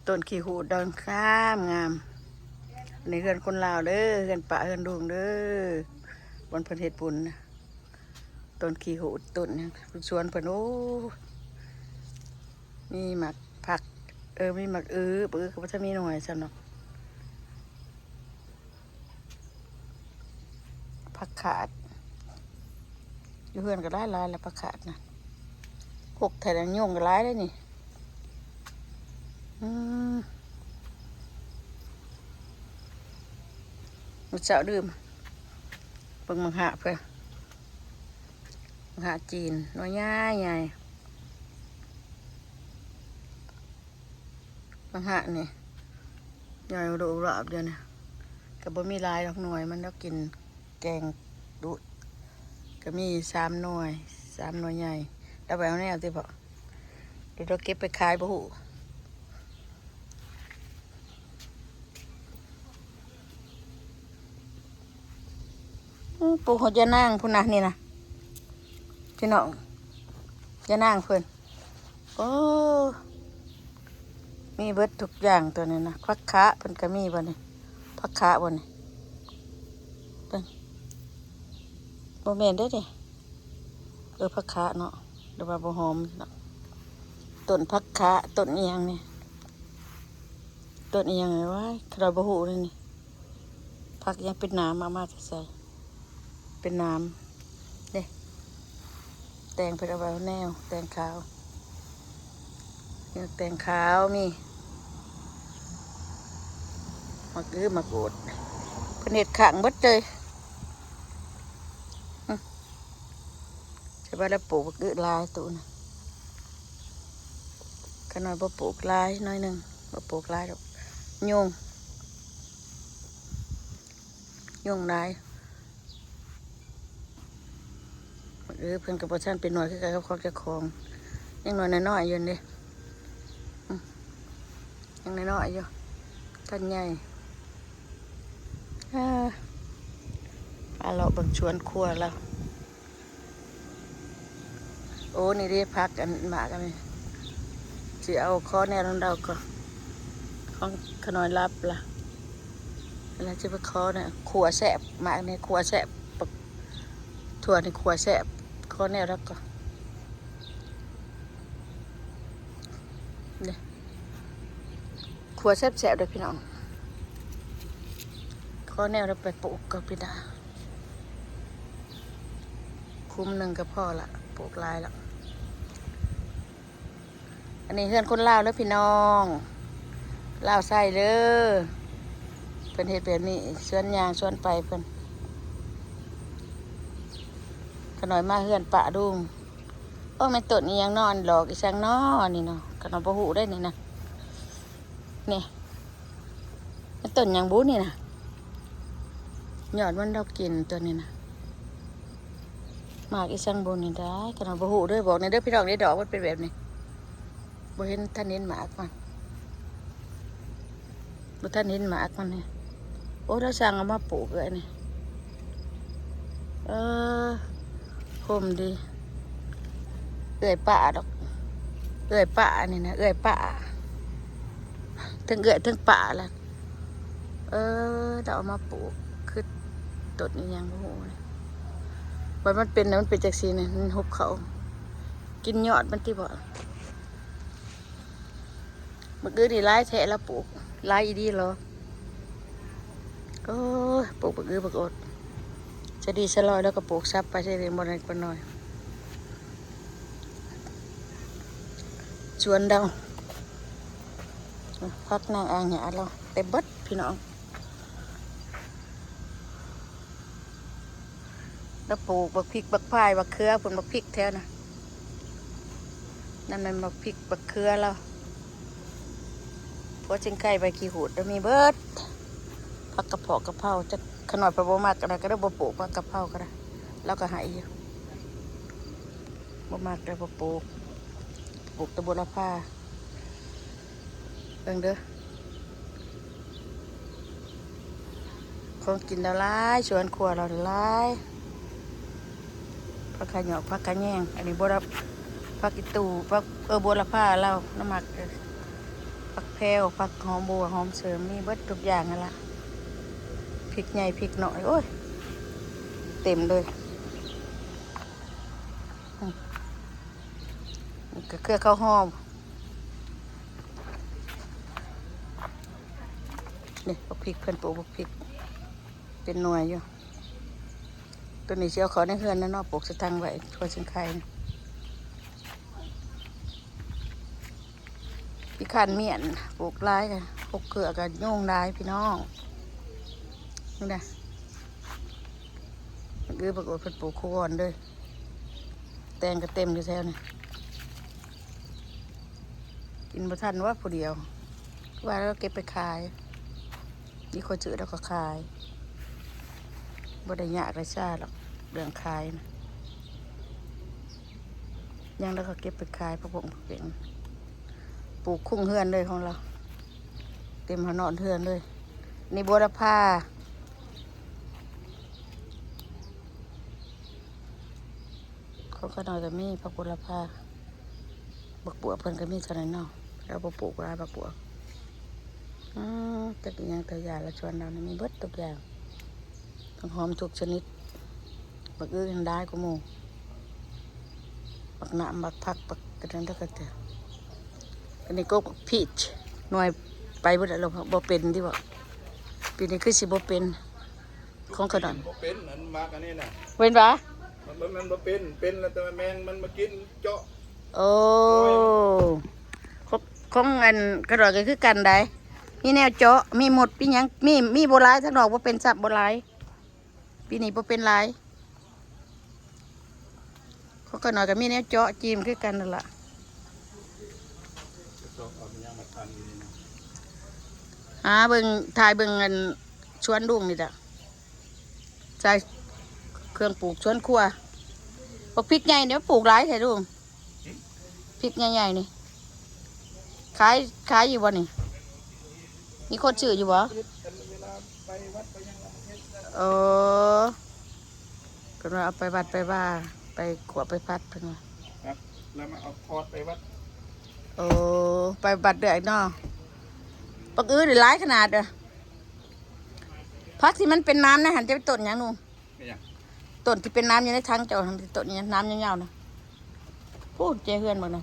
ຕົ້ນຂີ້ຫູດດອກງາມໆ. ອັນນີ້ເຮືອນຄົນລາວເດີ ເຮືອນປ້າເຮືອນລຸງເດີ ບ່ອນເພິ່ນເຮັດບຸນນະ. ຕົ້ນຂີ້ຫູດ ຕົ້ນຫຍັງ ສວນເພິ່ນ ໂອ້ ມີໝາກຜັກ ເອີ ມີໝາກອຶ ໝາກອຶກໍບໍ່ທັນມີໜ່ວຍຊ້ຳເນາະ. ຜັກຂາດ ຢູ່ເຮືອນກໍຫຼາຍໆ ແລ້ວ ຜັກຂາດນະ ຫົກແທ້ ຍຸງກໍຫຼາຍເດ້ນີ້. ອືມ ມື້ເຊົ້າດື່ມ ເບິ່ງໝາກຫາກເພິ່ນ ໝາກຫາກຈີນ ໜ່ວຍໃຫຍ່ໆ. ບັກຫາກນີ້ ຍ່ອຍໂດກລອບຢູ່ນີ້ ກໍບໍ່ມີຫຼາຍດອກໜ່ວຍມັນດອກ ກິນແກງດຸ ກໍມີສາມໜ່ວຍ ສາມໜ່ວຍໃຫຍ່. ແລ້ວໄປເອົາແນວຕິເພາະ ດຽວເກັບໄປຂາຍບໍ່ຮູ້. ອື ປູກຫົວຢານາງພຸ້ນນະ ນີ້ນະ ພີ່ນ້ອງ ຢານາງເພິ່ນ. ໂອ້ ມີເບິດທຸກຢ່າງຕົວນີ້ນະ. ຜັກຂະເພິ່ນກໍມີບໍ່ນີ້? ຜັກຂະບໍ່ນີ້? ເບິ່ງ ບໍ່ແມ່ນເດ້ນີ້. ເອີ ຜັກຂະເນາະ ຫຼືວ່າບໍ່ຫອມເນາະ. ຕົ້ນຜັກຂະ ຕົ້ນອີ່ຫຍັງນີ້? ຕົ້ນອີ່ຫຍັງນີ້? ວ້າຍ ຂ້ານ້ອຍບໍ່ຮູ້ເດ້ນີ້. ຜັກຫຍັງເປັນໜາມ ເອົາມາແຕ່ໃສ? ເປັນໜາມເດ້. ແຕງເພິ່ນເອົາໄວ້ແນວແຕງຂາວ ແນວແຕງຂາວ ມີໝາກອຶ ໝາກໂອດ ເພິ່ນເຮັດຂ້າງເບິດເລີຍ. ອື ສະບາຍແລ້ວ ປູກບັກອຶຫຼາຍຕູ້ນະ. ຂ້ານ້ອຍບໍ່ປູກຫຼາຍ ໜ້ອຍໜຶ່ງ ບໍ່ປູກຫຼາຍດອກ ຍຸງ ຍຸງຫຼາຍ. ເອີ ເພິ່ນກໍບໍ່ທັນເປັນໜ່ວຍຄືກັນກັບຂອງເຈົ້າຂອງ ຍັງໜ່ວຍນ້ອຍໆຢູ່ເດ້. ອື ຍັງນ້ອຍໆຢູ່ ທັນໃຫຍ່. ເອີ ມາເລາະເບິ່ງສວນຄົວລາວ. ໂອ້ ນີ້ເດ້ ຜັກອັນໝາກອັນນີ້ ຊິເອົາຂໍແນວນຳລາວກ່ອນ. ຂອງຂ້ານ້ອຍຫຼັບລະ ລາວຊິໄປຂໍແນວ. ຂົ້ວແຊບ ໝາກນີ້ຂົ້ວແຊບ ບັກຖົ່ວນີ້ຂົ້ວແຊບ ຂໍແນວລາວກ່ອນ. ນີ້ ຂົ້ວແຊບໆເດີພີ່ນ້ອງ. ຂໍແນວລາວໄປປູກກ່ອນພີ່ນ້ອງ. ຄຸ້ມໜຶ່ງກໍພໍລະ ປູກຫຼາຍລະ. ອັນນີ້ເຮືອນຄົນລາວເດີພີ່ນ້ອງ ລາວໃຊ້ເດີ ເພິ່ນເຮັດແບບນີ້ ສວນຍ່າງສວນໄປເພິ່ນ. ຂ້ານ້ອຍມາເຮືອນປ້າລຸງ ໂອ້ ແມ່ນຕົ້ນອີ່ຫຍັງເນາະ ດອກອີ່ຫຍັງເນາະນີ້ເນາະ. ຂ້ານ້ອຍບໍ່ຮູ້ເດ້ນີ້ນະ ນີ້ ມັນຕົ້ນຫຍັງບຸນີ້ນະ? ຍອດມັນດອກກິນຕົວນີ້ນະ. ໝາກອີ່ຫຍັງບຸນີ້ດາຍ ຂະໜາດບໍ່ຮູ້ເດີ. ບອກແດ່ເດີພີ່ນ້ອງເດີ ດອກມັນເປັນແບບນີ້. ບໍ່ເຫັນ ທັນເຫັນໝາກມັນ ບໍ່ທັນເຫັນໝາກມັນນີ້. ໂອ້ ລາວສັ່ງເອົາມາປູກເອື້ອຍນີ້. ເອີ ໂຮມດີ. ເອື້ອຍປ້າດອກ ເອື້ອຍປ້ານີ້ນະ ເອື້ອຍປ້າ ເທິງເອື້ອຍເທິງປ້າລະ. ເອີ ລາວເອົາມາປູກ ຄືຕົ້ນອີ່ຫຍັງບໍ່ຮູ້. ບັດມັນເປັນນະ ມັນເປັນຈັ່ງຊີ້ນະ ມັນຫຸບເຂົ້າ ກິນຍອດມັນຕິບໍ? ບັກອຶນີ້ຫຼາຍແທ້ລະປູກ ຫຼາຍອີ່ຫຼີເນາະ. ໂອ້ຍ ປູກບັກອຶບັກອົດ ສະດີສະຫຼອຍ ແລ້ວກໍປູກສັບໄປ ສະດີບໍ່ໄດ້ກວ່າໜ້ອຍ. ສວນດາວ ຜັກນາງອາຫຍາລາວເຕັມເບິດພີ່ນ້ອງ. ລາວປູກບັກພິກ ບັກພາຍ ບັກເຂືອພຸ້ນ ບັກພິກແຖວນະ. ນັ້ນແມ່ນບັກພິກ ບັກເຂືອລາວ. ຫົວຊິງໄຄ ໃບຂີ້ຫູດລາວມີເບິດ. ຜັກກະເພາະ ກະເພົາ ຈັກຂະໜ້ອຍເພິ່ນບໍ່ມັກ ອັນນັ້ນກໍເລີຍບໍ່ປູກ. ຜັກກະເພົາກໍໄດ້ ລາວກໍໃຫ້ຢູ່. ບໍ່ມັກແລ້ວບໍ່ປູກ ປູກແຕ່ບົວລະພາ. ເບິ່ງເດີ ຂອງກິນລາວຫຼາຍ ສວນຄົວລາວຫຼາຍ. ຜັກຂະຫຍອກ ຜັກຂະແຍງ ອັນນີ້ບົວລະ ຜັກອີ່ຕູ່ ຜັກ ເອີ ບົວລະພາລາວລາວມັກ. ເອີ ຜັກ ແພ້ວ ຜັກຫອມບົ່ວ ຫອມເສີມ ມີເບິດທຸກຢ່າງຫັ້ນລະ ພິກໃຫຍ່ ພິກນ້ອຍ ໂອ້ຍ ເຕັມເລີຍ. ອືມ ນີ້ກະເຄືອເຂົ້າຫອມ ນີ້ ບັກພິກ ເພິ່ນປູກບັກພິກເປັນໜ່ວຍຢູ່. ໂຕນີ້ຊິເອົາເຂົ້າໃນເຮືອນແລ້ວເນາະ ປູກສະຖັງໄວ້ ທົ່ວຊິງໄຄ. ຂີ້ຄ້ານມ້ຽນ ປູກຫຼາຍກະ ປົກເກືອກະຍຸງຫຼາຍພີ່ນ້ອງ. ນີ້ນະ ມັນຄືບັກໂອດ ເພິ່ນປູກຄູ່ບ່ອນເດີ ແຕງກະເຕັມຢູ່ແຖວນີ້. ກິນບໍ່ທັນວ່າຜູ້ດຽວ ວ່າລາວເກັບໄປຂາຍ ມີຄົນຊື້ລາວກະຂາຍ ບໍ່ໄດ້ຍາກໄດ້ຊາດອກເລື່ອງຂາຍນະ. ຍັງລາວກະເກັບໄປຂາຍ ຜັກບົ້ງຜັກເບັງ ປູກຄຸງເຮືອນເລີຍຂອງລາວ ເຕັມຮະນອນເຮືອນເລີຍ. ນີ້ບົວລະພາ ຂອງຂ້ານ້ອຍກະມີຜັກບົວລະພາ ບັກບວບເພິ່ນກະມີເທົ່ານັ້ນເນາະ ລາວບໍ່ປູກຫຼາຍບັກບວບ. ອືມ ຈັກອີ່ຫຍັງແຕ່ຢ່າງລະ ສວນລາວນີ້ມີເບິດທຸກຢ່າງ ຜັກຫອມທຸກຊະນິດ ບັກອຶຫັ້ນຫຼາຍກວ່າໝູ່ ບັກໜາມ ບັກຜັກ ບັກກະນັ້ນແລ້ວກະແຕ່ ອັນນີ້ກໍບັກພີຊ ໜ່ວຍໄປເບິດແລ້ວ ບໍ່ເປັນຕິເບາະ ປີນີ້ຄືຊິບໍ່ເປັນ. ຂອງຂະໜອນ ບໍ່ເປັນ ອັນໝາກອັນນີ້ນະ ເປັນຫວາ? ມັນ ມັນ ມັນບໍ່ເປັນ ເປັນແລ້ວແຕ່ວ່າແມງມັນມາກິນເຈາະ. ໂອ້ ຂອງ ຂອງອັນຂະໜອນກະຄືກັນໃດ໋ ມີແນວເຈາະ ມີມົດ ມີຫຍັງ ມີ ມີບໍ່ຫຼາຍ ທາງນອກບໍ່ເປັນຊ້ຳ ບໍ່ຫຼາຍ ປີນີ້ບໍ່ເປັນຫຼາຍ. ຂອງຂ້ານ້ອຍກະມີແນວເຈາະຈີ່ມຄືກັນນັ້ນລະ ຫາເບິ່ງ ຖ່າຍເບິ່ງອັນສວນລຸງນີ້ລະ ໃສ່ເຄື່ອງປູກສວນຄົວ. ບັກພິກໃຫຍ່ນີ້ມັນປູກຫຼາຍແທ້ລຸງ ພິກໃຫຍ່ໆນີ້ ຂາຍ ຂາຍຢູ່ບໍ່ນີ້? ມີຄົນຊື້ຢູ່ບໍ່? ເອີ ເພິ່ນວ່າເອົາໄປວັດໄປວາ ໄປຂົ້ວໄປຜັດເພິ່ນວ່າ ແລ້ວມາເອົາທອດໄປວັດ. ໂອ້ ໄປວັດເລື້ອຍເນາະ. ບັກອຶນີ້ຫຼາຍຂະໜາດເດີ ຜັກທີ່ມັນເປັນໜາມນະຫັ້ນ ຈະເປັນຕົ້ນຫຍັງລຸງ? ແມ່ນຫຍັງ? ຕົ້ນທີ່ເປັນໜາມຢູ່ໃນຖັງເຈົ້າຫັ້ນ ຕົ້ນຫຍັງ ໜາມຍາວໆນະ ພຸ້ນ ແຈເຮືອນເບິ່ງນະ.